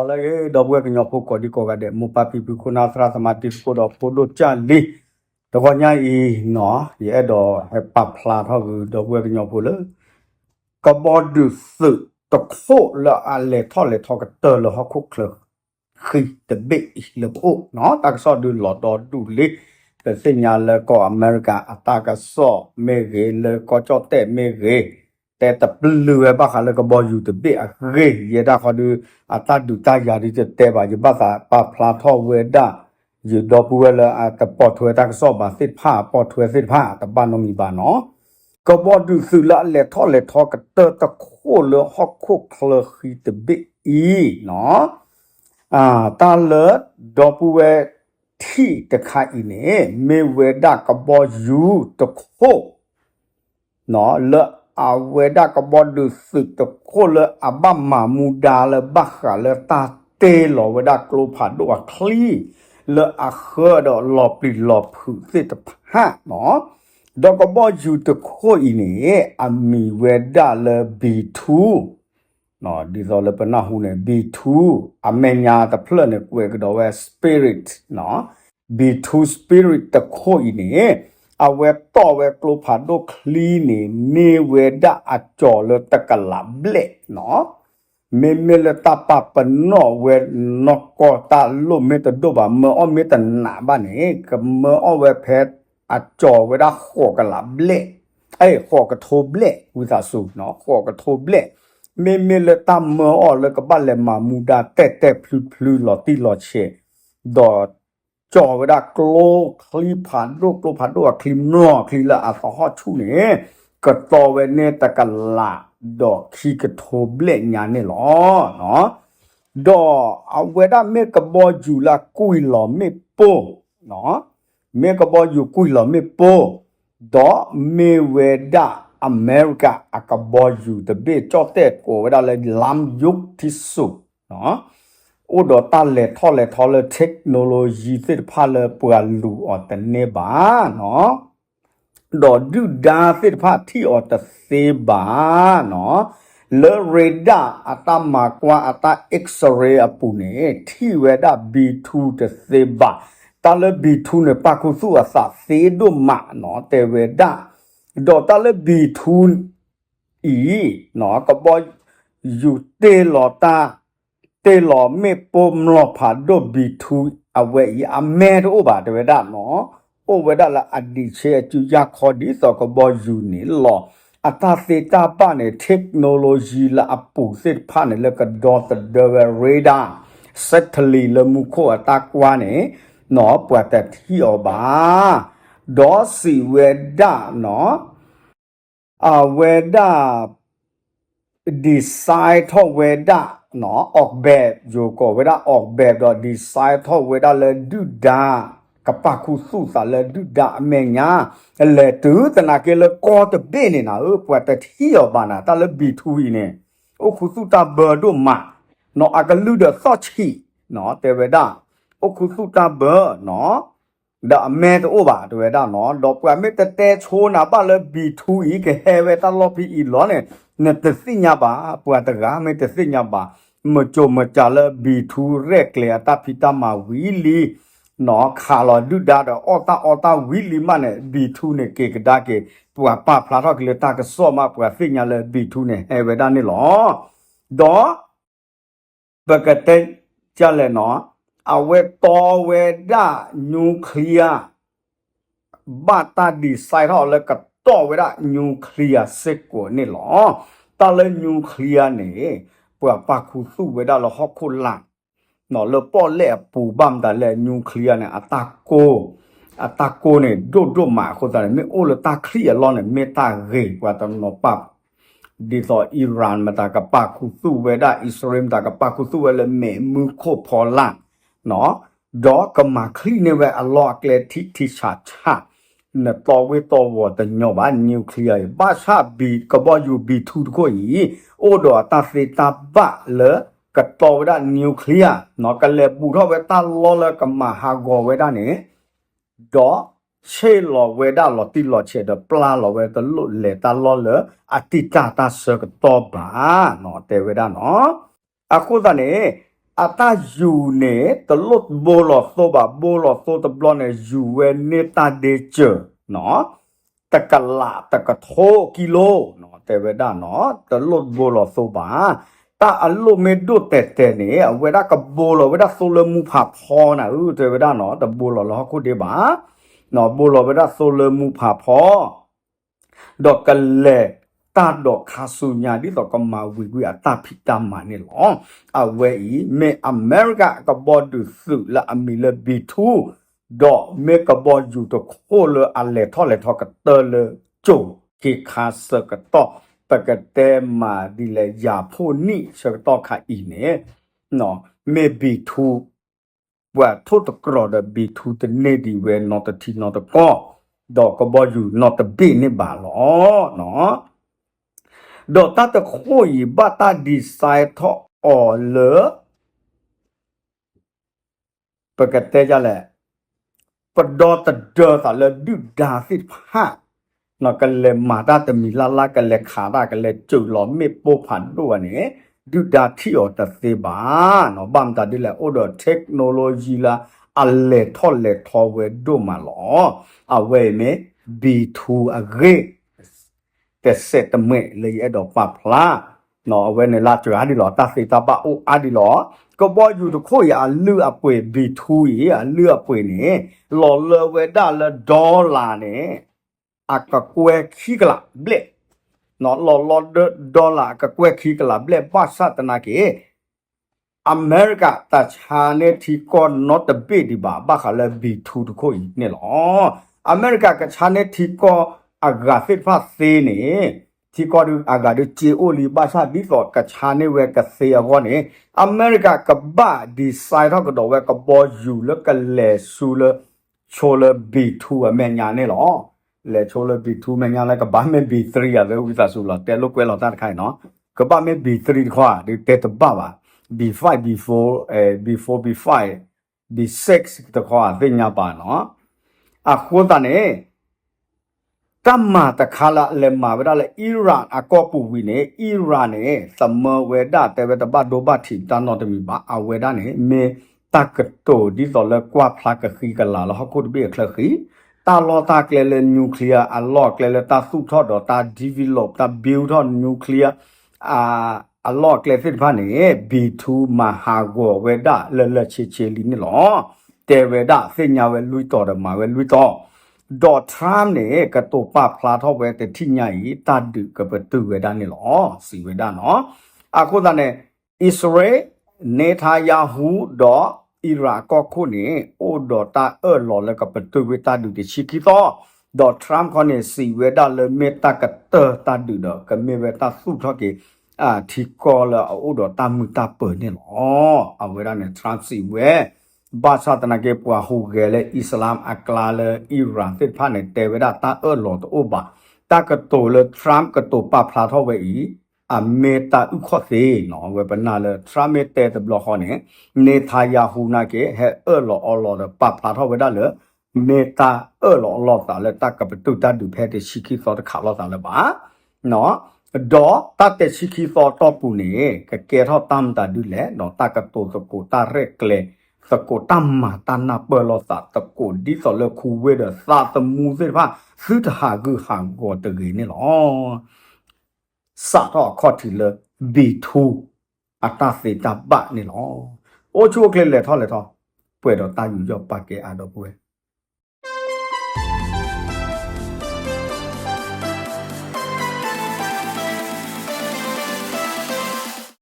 လၢအဂ့ၤ ဒီပုၢ်ဝဲၢ်ကညီဖိကိးဒံကိးဂၤဒဲး မိၢ်ပၢ်ဖံဖု ခိၣ်နၢ်သရၣ်သမါ တံၤသကိးဒီးဖိဒိၣ်ကၢ်လံၤ, တဂီၤညါအံၤနီၤ ယအဲၣ်ဒိးဟဲပာ်ဖျါထီၣ်က့ၤဒီပုၢ်ဝဲၢ်ကညီဖိလၢ ကဘီယူၤသုးတခိၣ်လၢအလဲၤထီၣ်လဲၤထီကတၢၢ်လၢဟီၣ်ခိၣ်ချၢဃံတဘ့ၣ်အံၤလၢပအိၣ်နီၤ, တၢ်ကစီၣ်ဒုးလီၤဒီဒူၣ်လံ, ပသ့ၣ်ညါလၢကီၢ်အမဲရကၤအတၢ်ကစီၣ်မ့ၢ်ဂ့ၤ လၢကီၢ်ကၠီၣ်တဲၣ်မ့ၢ်ဂ့ၤ တဲတပျုာ်ဝဲဘၣ်ဃးလၢကဘီယူၤတဘ့ၣ်အဂ့ၢ်, ယဲဒၣ်ဃီဒုး အတၢ်ဒုးတၢ်ယၤဒုးတတဲဘၣ်, ယဘၣ်သးပာ်ဖျါထီၣ်ဝဲဒၣ် ယဒီပုၢ်ဝဲၢ်လၢအတပိာ်ထွဲတၢ်ကစီၣ်ဘၣ်သ့ၣ်တဖၣ် အပိာ်ထွဲသ့ၣ်တဖၣ် တဘၣ်နီတမံၤဘၣ်နီၤ. ကဘီယူၤသုးလၢအလဲၤထီၣ်လဲၤထီကတၢၢ်တခိၣ်လၢဟီၣ်ခိၣ်ချၢဃံတဘ့ၣ်အံၤနီၤ တၢ်လၢဒီပုၢ်ဝဲၢ်ထံၣ်တခါအံၤန့ၣ် မ့ၢ်ဝဲဒၣ်ကဘီယူၤတခိၣ် လၢအဝဲဒၣ်ကဘီယူၤသုးတခိၣ်လၢအဘၣ်မၤမူဒါလၢဘၣ်ဃးလၢတၢ်တ့လီၤဝဲဒၣ်ကျိဖးဒိၣ်အချံ လၢအဃၢဒီးလီၤပျံၤလီၤဖုးသ့ၣ်တဖၣ်နီၤ, ဒီးကဘီယူၤတခိၣ်အံၤန့ၣ် အမံၤဝဲဒၣ်လၢ ဘံထူ ဒ်သိးလၢပနၢ်ဟူန့ၣ် ဘံထူ အမဲာ်ညါတဖျၢၣ်န့ၣ် ကွဲးကဒီးဝဲ Spirit နီၤ, ဘံထူ Spirit တခိၣ်အံၤန့ၣ် အဝဲတီၢ်ဝဲကျိဖးဒိၣ်ချံန့ၣ် န့ၢ်ဝဲဒၣ်အကၠီၤလၢတကလးဘျဲၣ်နီၤ, မ့မ့ၢ်လၢတၢ်ပာ်ပနီၣ်ဝဲနီၢ်ကီၢ်တၢ်လိၣ်မ့ၢ်တဒိၣ်ဘၣ် မၢအီၣ်မ့ၢ်တနးဘၣ်န့ၣ် ကမၢအီၣ်ဝဲဖဲအကၠီၤဝဲဒၣ်ဃိးကလးဘျဲၣ်, ဃိးကထိဘျဲၣ် ဝံသးစူၤ ဃိးကထိဘျဲၣ်, မ့မ့ၢ်လၢတၢ်မၢအီၣ်လၢကဘၣ်လဲၤမၤမူဒါတဲာ်တဲာ်ဖျုဖျုလီၤတံၢ်လီၤဆဲး, ဒီးကၠီၤဝဲဒၣ်ကျိချံဖးဒိၣ် ကျိဖးဒိၣ်အချံ မျိာ်ချံလၢအသဟီၣ်ဆူၣ်န့ၣ် ကတီၤဝဲန့ၢ်တကလးဒီးခံကထိဘျဲၣ်ညါန့ၣ်လီၤ. ဒီးအဝဲဒၣ်မ့ၢ်ကဘီယူၤလၢအကွံာ်လီၤမ့ၣ်ပိၢ်, မ့ၢ်ကဘီယူၤကွံာ်လီၤမ့ၣ်ပိၢ်, ဒီးမ့ၢ်ဝဲဒၣ်အမဲရကၤအကဘီယူၤတဘ့ၣ် ကၠီၣ်တဲၣ်ကိးဝဲဒၣ်လၢ လမ်းရုပ်ထီးစု အိၣ်ဒီးတၢ်လဲၤထီၣ်လဲၤထီလၢ technology သ့ၣ်တဖၣ်လၢပှၤလူၤအီၤတန့ၢ်ဘၣ်နီၤ, ဒီးဒုၣ်ဒါသ့ၣ်တဖၣ်ထံၣ်အီၤတသ့ဘၣ်နီၤ, လၢ radar အတၢ်မၤကွၢ်အတၢ် X-ray အပူၤန့ၣ် ထံၣ်ဝဲဒၣ် ဘံထူ တသ့ဘၣ်, တၢ်လၢ ဘံထူ န့ၣ် ပာ်ခူသူၣ်အသးသ့ဒိၣ်မးနီၤ တဲဝဲဒၣ်, ဒီးတၢ်လၢ ဘံထူ အံၤ ကဘီယူၤတ့ၢ်လီၤတၢ် တ့ၢ်လီၤမ့ၣ်ပိၢ်မျိာ်ဖးဒိၣ် ဘံထူ အဝဲအံၤ အမဲတအိၣ်ဘၣ် တဲဝဲဒၣ်နီၤ, အိၣ်ဝဲဒၣ်လၢအဒံးဆ့အစုယၢ်ခီ ဒ်သိးကဘီယူၤန့ၣ်လီၤ. အတၢ်သ့တၢ်ဘၣ်န့ၣ် technology လၢအပူၤသ့ၣ်တဖၣ်န့ၣ် လၢကဒီသဒၢဝဲ radar satellite လၢမူခိၣ်အတၢ်ကွၢ်န့ၣ်နီၤ ပှၤတထံၣ်အီၤဘၣ်. ဒီးစံးဝဲဒၣ်နီၤ အဝဲဒၣ် design ထီၣ်ဝဲဒၣ်နီၤ ออกแบบ ယိၤကိးဝဲဒၣ် ออกแบบ ဒီး design ထီၣ်ဝဲဒၣ်လၢဒုၣ်ဒါ ကပာ်ခူသူၣ်သးလၢဒုၣ်ဒါအမဲာ်ညါ လဲၤတုၤသနာ်က့လၢကီၢ်တဘ့ၣ်န့ၣ်နၤဧၢ ပှၤတထံၣ်အီၤဘၣ်နၤ တၢ်လၢ ဘံထူ အံၤန့ၣ် အိၣ်ခူသူၣ်တၢ်ဘၢဒိၣ်မးနီၤ အကလုၢ်ဒီးသီၣ်ဆံးနီၤ တဲဝဲဒၣ် အိၣ်ခူသူၣ်တၢ်ဘၢနီၤ ဒီးအမဲတအိၣ်ဘၣ် တဲဝဲဒၣ်နီၤ ဒီးပှၤမ့ၢ်တတဲဆိနၤဘၣ်လၢ ဘံထူ အံၤ ကဟဲဝဲတၢ်လီၢ်ဖဲအံၤလီၤန့ၣ် နတသ့ၣ်ညါဘၣ် ပှၤတဂၤမ့ၢ်တသ့ၣ်ညါဘၣ် မုၢ်ကၠိမုၢ်ကၠးလၢ ဘံထူ ရဲၣ်ကျဲၤအတၢ်ဖံးတၢ်မၤဝံၤလံနီၤ ခးလီၤဒုၣ်ဒါဒီးအီၣ်တၢ်အီတၢ်ဝံၤလံမးန့ၣ် ဘံထူ န့ၣ် က့ၤကဒါက့ၤ ပှၤပာ်ဖျါထီၣ်က့ၤလၢတၢ်ကစီၣ်မး ပှၤသ့ၣ်ညါလၢ ဘံထူ န့ၣ် ဟဲဝဲဒၣ်န့ၣ်လီၤ. ဒီး ပကတဲဒ်လဲၣ်နီၤ အဝဲတီဝဲဒၣ် nuclear ဘၣ်တၢ် design ထီၣ်လၢကတီၢ်ဝဲဒၣ် nuclear စ့ၢ်ကီးန့ၣ်လီၤ. တၢ်လၢ nuclear န့ၣ် ပှၤပာ်ခူသူၣ်ဝဲဒၣ်လၢဟီၣ်ခိၣ်လာ် လၢပီၣ်လဲၣ်အပူၤ ဘၣ်မတၤလဲၣ် nuclear န့ၣ် အတၢ်ကိၢ် အတၢ်ကိၢ်န့ၣ် ဒိၣ်ဒိၣ်မးအဃိသတးန့ၣ် မ့ၢ်အိၣ်လၢတၢ်ချံၣ်အလီၢ်န့ၣ် မ့ၢ်တၢ်ဂ့ၤ ပှၤတနီၤပာ် ဒ်သိး Iran မတၤကပာ်ခူသူၣ်ဝဲဒၣ် အံၣ်စရ့လး မတၤကပာ်ခူသူၣ်ဝဲလၢမဲးမုၢ်ခိၣ်ဖီလာ် ဒီးကမၤချံၣ်န့ၢ်ဝဲအလီၢ်အကျဲထံထံဆးဆး နတီဝ့တီဝီၤတညီဘၣ် nuclear အံၤ ဘၣ်ဆၣ်ဘံ ကဘီယူၤ ဘံထူ တခိၣ်အံၤ အိၣ်ဒီးအတၢ်သ့တၢ်ဘၣ်လၢ ကတီဝဲဒၣ် nuclear ကလဲၤဘူးထီၣ်ဝဲတၢ်လီၢ်လၢကမၤဟးဂီၤဝဲဒၣ်န့ၣ် ဒီးဆ့ၣ်လီၤဝဲဒၣ်လီၤတံၢ်လီၤဆဲးဒီးပျၢ်လီၤဝဲတလိၣ်လဲၤတၢ်လီၢ်လၢအတံာ်တာ်တၢ်ဆၢကတီၢ်ဘၣ်နီၤ တဲဝဲဒၣ်နီၤ. အဃိသတးန့ၣ် အတၢ်ယူၤန့ၣ် တလိၣ်ဘိလီၤသိဘၣ်, ဘိလီၤသိတဘျီန့ၣ် ယူၤဝဲန့ၢ်တၢ်ဒ့စၢၤ တကလးတကထိကံလိ တဲဝဲဒၣ်နီၤ, တလိၣ်ဘိလီၤသိဘၣ်. တၢ်အလိၣ်မ့ၢ်ဒိၣ်တဲာ်တဲာ်န့ၣ် အဝဲဒၣ်ကဘိလီၤဝဲဒၣ်သိလၢမူဖးဖီနၤဧၢ တဲဝဲဒၣ်နီၤ, တဘိလီၤလၢဟီၣ်ခိၣ်ဒ့ဘၣ်, ဘိလီၤဝဲဒၣ်သိလၢမူဖးဖီ ဒီးကလဲၤတၢ်ဒီးခါဆူညါ ဒ်သိးကမၤဝံၤကွံာ်အတၢ်ဖံးတၢ်မၤန့ၣ်လီၤ. အဝဲအံၤ မ့ၢ်အမဲရကၤအကဘီယူၤသုးလၢအမံၤလၢ B two ဒီးမ့ၢ်ကဘီယူၤတခိၣ်လၢအလဲၤထီၣ်လဲၤထီကတၢၢ်လၢ ကၠိၤခ့ခါဆၢကတီၢ် ပကတဲမၤဒ်လဲၣ် ယၤဖှိၣ်နံၣ်ဆၢကတီၢ်ခါအံၤန့ၣ် မ့ၢ် B two ပှၤထိၣ်တကြၢးဒီး B two တန့ၢ်ဒံးဝဲနီတထံနီတကီၢ်, ဒီးကဘီယူၤနီတဘ့ၣ်န့ၣ်ဘၣ်လီၤ. ဒီးတၢ်တခိၣ်အံၤဘၣ်တၢ် design ထီၣ်အီၤလၢ ပကတဲဒ်လဲၣ်, ပဒီသဒၢသးလၢဒုၣ်ဒါသ့ၣ်တဖၣ် ကလဲၤမၤတၢ်တမံၤလၢ်လၢ် ကလဲၤခးတၢ် ကလဲၤစၢၤလီၤမ့ၣ်ပိၢ်ဖးဒိၣ်ဘၣ်န့ၣ် ဒုၣ်ဒါထံၣ်အီၤတသ့ဘၣ်. ဘၣ်မတၤဒ်လဲၣ် အိၣ်ဒီး technology လၢအလဲၤထီၣ်လဲၤထီဝဲဒိၣ်မးလီၤ. အဝဲအံၤမ့ၢ် B two အဂ့ၢ် တစဲးတမှဲးလၢယအဲၣ်ဒိးပာ်ဖျါ အဝဲန့ၣ်လၢစှၤအါဒံးလီၤ, တၢ်သ့တၢ်ဘၣ်အိၣ်အါဒံးလီၤ. ကဘီယူၤတခိၣ်အံၤ အလုၢ်အပှ့ၤ B two အံၤ အလုၢ်အပှ့ၤန့ၣ် လီၤလၢဝဲဒၣ်လၢ dollar န့ၣ် အကကွဲၢ်ခံကလးဘျဲၣ်, လီၤလၢ dollar အကကွဲၢ်ခံကလးဘျဲၣ် ဘၣ်ဆၣ်သနာ်က့ အမဲရကၤတၢ်ဆါန့ၢ်ထံကီၢ်နီတဘ့ၣ်ဒံးဘၣ် ဘၣ်ဃးလၢ B two တခိၣ်အံၤန့ၣ်လီၤ. အမဲရကၤကဆါန့ၢ်ထံကီၢ်အဂၤသ့ၣ်တဖၣ်သ့န့ၣ် ထံကီၢ်ဒုးအဂၤဒုးစ့အိၣ်လံ ဘၣ်ဆၣ်ဒ်သိးကဆါန့ၢ်ဝဲကသ့အဂီၢ်န့ၣ် အမဲရကၤကဘၣ် design ထီၣ်ကဒီးဝဲကဘီယူၤလၢကလဲၤဆူလၢ ဆိလၢ B two အမဲာ်ညါန့ၣ်လီၤ. လဲၤဆိလၢ B two မဲာ်ညါလၢကဘၣ်မ့ၢ် B three အဝဲဝံသးစူၤလီၤ တဲလိာ်ကွဲလီၤတၢ်တခါအံၤနီၤ, ကဘၣ်မ့ၢ် B three တခီဧါ ဒုးတဲတဘၣ်ဘၣ်, B five, B four, B four, B five, B six တခီဧါ သ့ၣ်ညါပာ်နီၤ. အဃိသတးန့ၣ် တၢ်မၤတခါလၢအလဲၤမၤဝဲဒၣ်လၢ Iran အကီၢ်ပူၤဝံၤန့ၣ် Iran န့ၣ် သမၢဝဲဒၣ်တဲဝဲတဘၣ်ဒိဘၣ်ထံးတၢ်နီတမံၤဘၣ်, အဝဲဒၣ်န့ၣ် မ့ၢ်တၢ်ကတိၤဒ်သိးလၢကွၢ်ဖျါကဃံကလၤလၢဟီၣ်ခိၣ်တဘ့ၣ်အချၢဃံ, တၢ်လီၢ်တၢ်ကျဲလၢ nuclear အလီၢ်အကျဲလၢတၢ်သူၣ်ထီၣ်ဒီးတၢ် develop တၢ် build ထီၣ် nuclear အလီၢ်အကျဲသ့ၣ်တဖၣ်န့ၣ် B two မၤဟးဂီၤဝဲဒၣ်လၢလၢဆ့ဆ့လံန့ၣ်လီၤ. တဲဝဲဒၣ်သ့ၣ်ညါဝဲလွံၢ်တီၤဒီးမၤဝဲလွံၢ်တီၤ, ဒီး Trump န့ၣ် ကတိၤပာ်ဖျါထီၣ်ဝဲတထံၣ်ညါအံၤ တၢ်ဒုးကပတုာ်ဝဲဒၣ်န့ၣ်လီၤ စံးဝဲဒၣ်နီၤ. အဃိသတးန့ၣ် အံၣ်စရ့လး Netanyahu ဒီး Iran အကီၢ်ခိၣ်န့ၣ် အိၣ်ဒီးတၢ်အၢၣ်လီၤလၢကပတုာ်ဝဲတၢ်ဒုးတဆံခံသီ, ဒီး Trump ခီန့ၣ် စံးဝဲဒၣ်လၢမ့ၢ်တၢ်ကတၢၢ်တၢ်ဒုးဒီး ကမ့ၢ်ဝဲတၢ်သူၣ်ထီၣ်က့ၤ ထံကီၢ်လၢအအိၣ်ဒီးတၢ်မုာ်တၢ်ပၢၤန့ၣ်လီၤ. အဝဲဒၣ်န့ၣ် Trump စံးဝဲ ဘၣ်ဆၣ်သနာ်က့ ပှၤဟူးဂဲၤလၢ Islam အကျါလၢ Iran သ့ၣ်တဖၣ်န့ၣ် တဲဝဲဒၣ်တၢ်အၢၣ်လီၤတအိၣ်ဘၣ်. တၢ်ကတိၤလၢ Trump ကတိၤပာ်ဖျါထီၣ်ဝဲအံၤ အမ့ၢ်တၢ်အုၣ်ခီၣ်သ့နီၤ. ဝဲပနၢ်လၢ Trump မ့ၢ်တဲတဘျီဃီန့ၣ် Netanyahu နာ်က့ ဟဲအၢၣ်လီၤအီလီၤဒီးပာ်ဖျါထီၣ်ဝဲဒၣ်လၢ မ့ၢ်တၢ်အၢၣ်လီၤအီလီၤသးလၢတၢ်ကပတုာ်တၢ်ဒုးဖဲတဆံခံသီတခးလိာ်သးလၢၤဘၣ် ဒီးတၢ်တဆံခံသီတီၢ်ပူၤန့ၣ် ကကဲထီၣ်တၢ်မတၤဒ်လဲၣ်ဒီး တၢ်ကတိၤသကိးတၢ်ရဲၣ်ကျဲၤသကိး တၢ်မၤတၢ်နၢ်ပၢၢ်လိာ်သးသကိး ဒ်သိးလၢခူဝ့ၢ်ဒီးသးသမူသ့ၣ်တဖၣ် သုတဟးဂူာ်ဟးဂီၤတဂ့ၤန့ၣ်လီၤ. စးထီၣ်အခီၣ်ထံးလၢ B two အတၢ်သ့တၢ်ဘၣ်န့ၣ်လီၤ. အိၣ်ဆူၣ်အိၣ်ချ့လဲၤထီၣ်လဲၤထီၣ် ပှဲၤဒီးတၢ်ယူးယီၣ်ပာ်ကဲအါဒီပုၢ်ဝဲၢ်